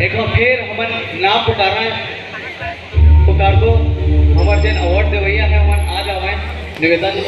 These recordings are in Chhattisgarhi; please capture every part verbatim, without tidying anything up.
एक बार फिर हमन ना पुकारा है, पुकार को हमर जेन अवार्ड देवैया है, हमन आ जावे निवेदन।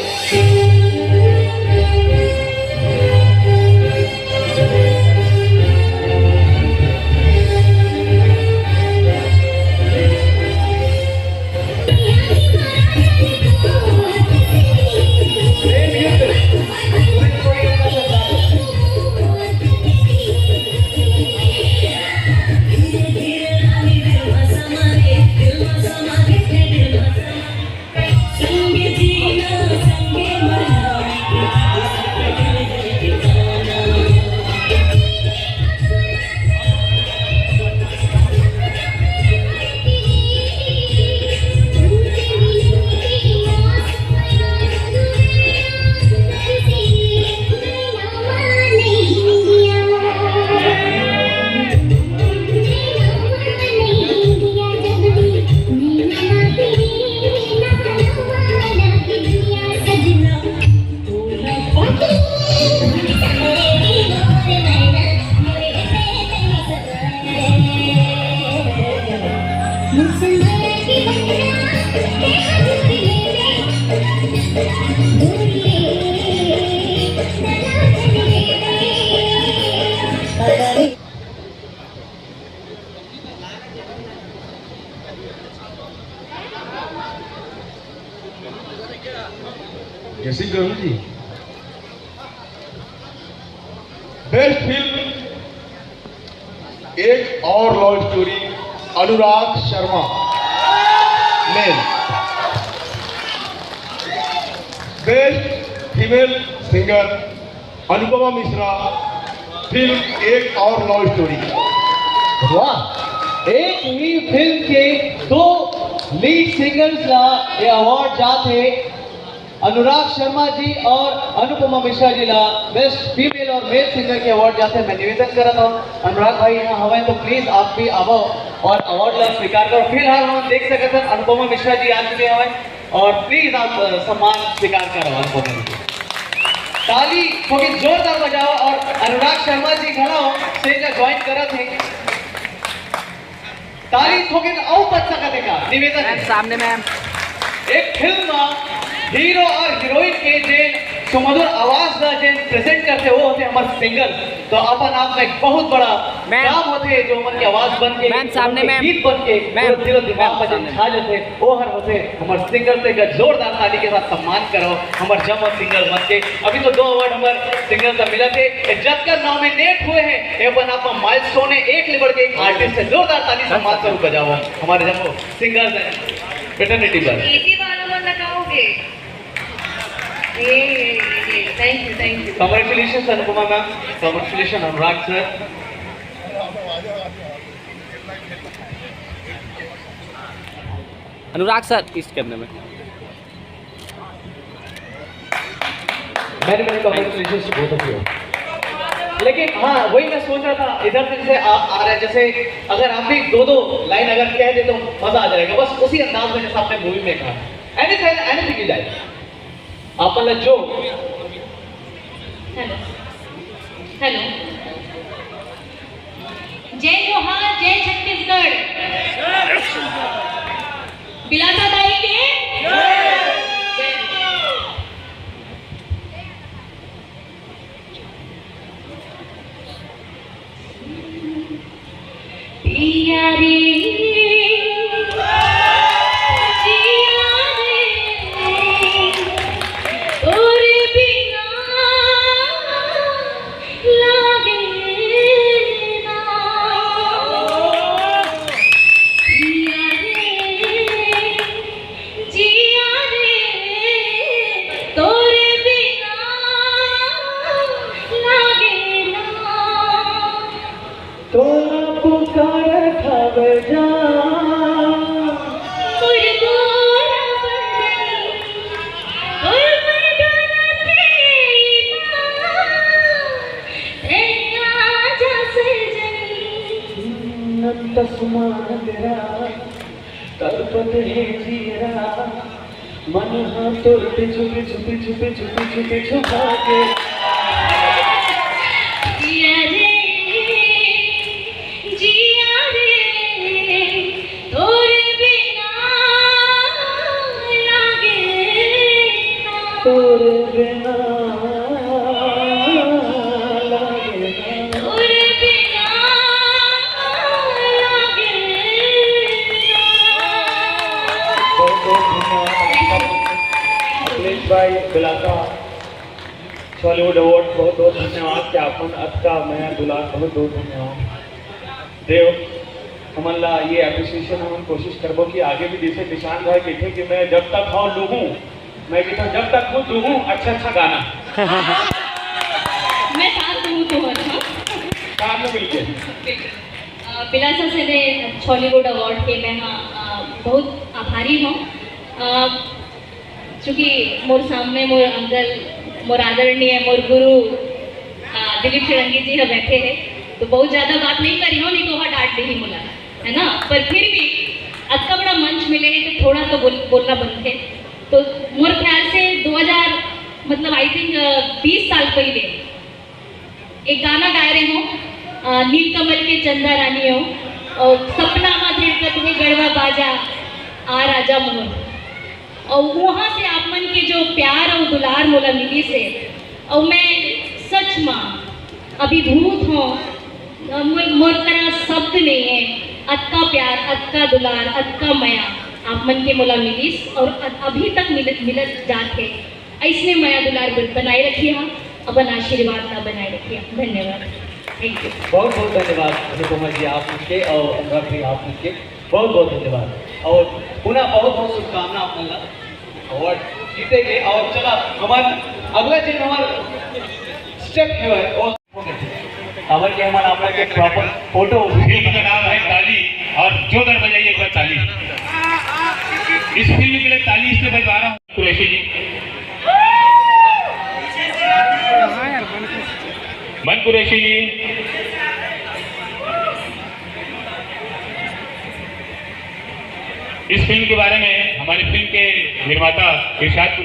जय सिंह गहू जी। बेस्ट फिल्म एक और love story, Anurag Sharma. Male. Best female singer, Anupama Mishra, film एक और लव स्टोरी। वाह, एक ही फिल्म के दो लीड सिंगर्स ला ये अवार्ड जात हे, अनुराग शर्मा जी और अनुपमा मिश्रा जी ला बेस्ट फीमेल और मेल सिंगर के अवार्ड जात हे। मैं निवेदन करत हूँ, अनुराग भाई यहाँ हवे तो प्लीज आप भी आवो और अवार्ड ला स्वीकार करो। फिलहाल हम देख सकत हन अनुपमा मिश्रा जी आ चुके हवे और प्लीज आप, अ, सम्मान स्वीकार करो अनुपमा जी। ताली थोड़ी जोरदार बजाओ और अनुराग शर्मा जी घलो स्टेज ला ज्वाइन करत हे। ताली थोकिन अउ बज सकत हे का? निवेदन हे। मैम, सामने मैम। एक फिल्म म हीरो और हीरोइन के जेन सुमधुर आवाज ला जेन प्रेजेंट करथे, वो होथे हमर सिंगर। तो अपन आप में एक बहुत बड़ा मैम। काम होथे, जो हमन के आवाज बन के, मैम, सामने हमन के मैम। गीत बन के, मैम। पूरा दिल और दिमाग मैम, में जेन सामने। छा जथे, वो हर होथे हमर सिंगर से एक जोरदार ताली के साथ सम्मान करो हमर जम्मो सिंगर मन के। अभी तो दो अवार्ड हमर सिंगर ला मिलत हे। ये जतका नॉमिनेट हुए हे, ये अपन आप माइलस्टोन हे, एक ले बढ़ के एक आर्टिस्ट हे। जोरदार ताली सम्मान स्वरूप बजाओ हमर जम्मो सिंगर हे, फ्रेटर्निटी बर। एसी वाला मन लगाओगे? ए, ए, ए, thank you, thank you। Congratulations Anupama ma'am, congratulations Anurag sir. Anurag sir, इस कैमरे में। Many, many congratulations to both of you। लेकिन हाँ, वही मैं सोच रहा था, इधर से जैसे आप आ रहे हैं, जैसे अगर आप भी दो दो लाइन अगर कह दे तो मजा आ जाएगा, बस उसी अंदाज में जैसा आपने मूवी में कहा। Anything, anything you like। आप मतलब जो हेलो, हेलो। जय जोहार, जय छत्तीसगढ़। बिलासा दाई के जय। पिया रे, जिया रे, तोरे बिना लागे ना। पिया रे, जिया रे, तोरे बिना लागे ना। तोला पुकारत हवे जा। मोर गोरा बने, मोर मडोरा तेरी माँ, ए आजा सजन। नंद सुमान तेरा, तड़पत हे जियरा। मन हा तोर पे छुपे, छुपे, छुपे, छुपे, छुपे, छुपा के। जिया रे, जिया बिलासा छॉलीवुड अवार्ड बहुत बहुत धन्यवाद कि आप मन अतका मया दुलार, बहुत बहुत धन्यवाद देव। हमन ला ये अप्रिसिएशन हमन कोशिश करबो कि आगे भी जैसे निशांत भाई कहिथे कि मैं जब तक हूँ लूहूँ, मैं कहिथों जब तक हूँ लूहूँ अच्छा अच्छा गाना। मैं साथ दूँ तो अच्छा। साथ में मिलके। बिलासा से ने छॉलीवुड अवार्ड के मैं हाँ बहुत आभारी हूँ। चूँकि मोर सामने मोर अंकल, मोर आदरणीय मोर गुरु दिलीप षडंगी जी ह बैठे हैं, तो बहुत ज्यादा बात नहीं करी हूँ, नहीं तो वह डांट देही मोला, है ना। पर फिर भी अतका बड़ा मंच मिले है तो थोड़ा तो बोल, बोलना बनथे। तो मोर ख्याल से दो हज़ार, मतलब आई थिंक बीस साल पहले एक गाना गाए रहे हो, नीलकमल के चंदा रानी हो, और सपना मा धड़कत हे गढ़वा बाजा, आ राजा मोहन। और वहाँ से आप मन के जो प्यार और दुलार मोला मिलिस हे, और मैं सच मा अभिभूत हूँ। मोर करा शब्द नहीं है, अतका प्यार, अतका दुलार, अतका मया आप मन के मोला मिलिस और अभी तक मिलत मिलत जात है। ऐसने मया दुलार बनाए रखिए, अपन आशीर्वाद ला बनाए रखिए। धन्यवाद। Thank you. बहुत बहुत धन्यवाद अनुपमा जी आप के और अनुराग भाई आप के, बहुत बहुत धन्यवाद और पुनः बहुत बहुत शुभकामना आप मन ला अवार्ड जीते के। और चला हमार अगला जो हमार स्टेप जो है वो काबर के हमन आप लोग के प्रॉपर फोटो। फिल्म का नाम है ताली और जोरदार बजाइए एक बार ताली। इस फिल्म के लिए ताली इसलिए बजवा रहा हूँ। कुरैशी जी, मन कुरैशी जी, इस फिल्म के बारे में हमारी फिल्म के निर्माता इरशाद